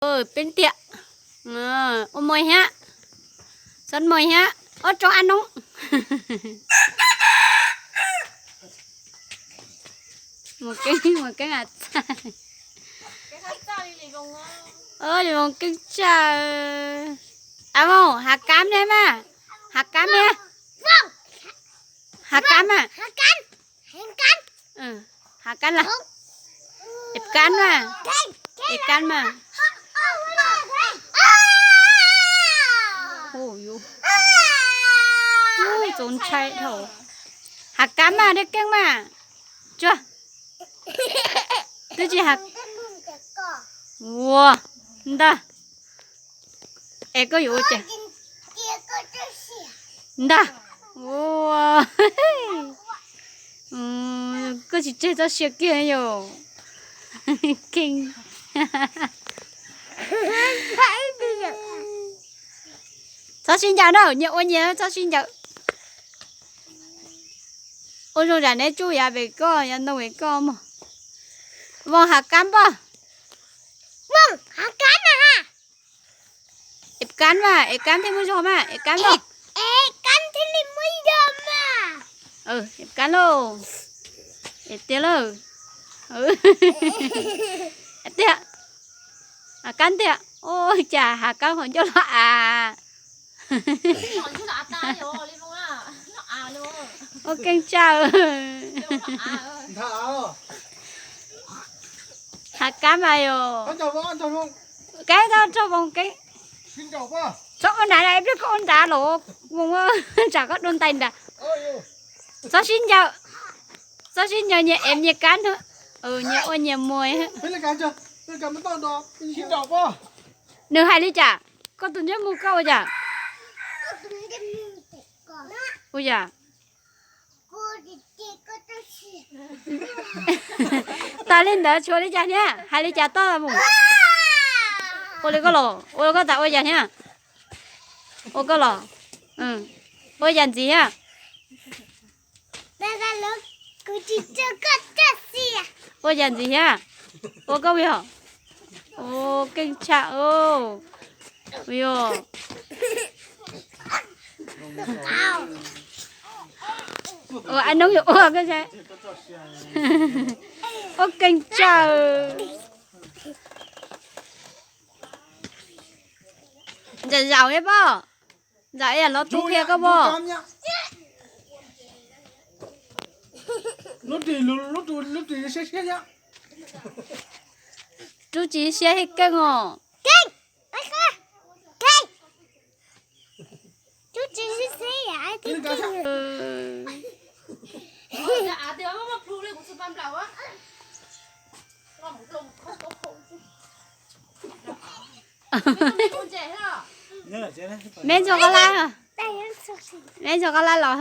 Peb tiag. Ua mos thiab. Xob mos thiab. Ob rau ab noob. Mus keeb, mus keeb a txaj. Li Voos keeb tshaj. A Voos, hav kab ne mas. Hav kab ne. Hav kab mas. Hav kab las. Es kab mas. Es kab mas. Txaus ntshai dhau. Hav kab mas, dej keej mas. Tsuag. Twb tsis hav. Ua ntag. Es koj yuav ua cas? Ntag. Ua, koj tsis tseg txoj sia kiag yom? Keej. Txhob sib ncaws na, nyias ua nyias, txhob sib ncaws. Ua zoo tsam neb tsuj yav pem koj, yav ntoo pem koj mog. Voos, hav kab npog. Es kab mas, es kab thiaj muaj zog mas, es kab npog. Es kab thiaj li muaj zog mas. Es kab lauj. Es tiag lauj. Tiag. Hav kab tiag. Ua cas hav kab ho ncauj loj av. Ua keej tshaj. Hav kab mas yom. Kab tau rau Voos keeb. Txhob ua nrad, ib pliag koj ua nrad los Voos, tsam koj dua ntais nrad. Txhob sib ncaws. Txhob sib ncaws, nyias ev nyias kab na. Nyias ua nyias muag. Nws hais li cas? Koj tus ntsej muag koj ua cas? Ua cas? Tas li ntawd tshuav li cas thiab? Hais li cas toj mus? Ua li koj los, ua koj tas ua cas thiab? Ua koj los? Ua cas ntxiv thiab? Ua cas ntxiv thiab? Ua koj yog? Ua keej tshaj. Yog. Ua ab noob yuav ua koj. Ua keej tshaj. Ntawm zaum thiab pob. Zaum ib yam los tu qhia koj pob. Rub tsis siab thiab keej os. Meb ntxuag koj laib, meb ntxuag koj laib los.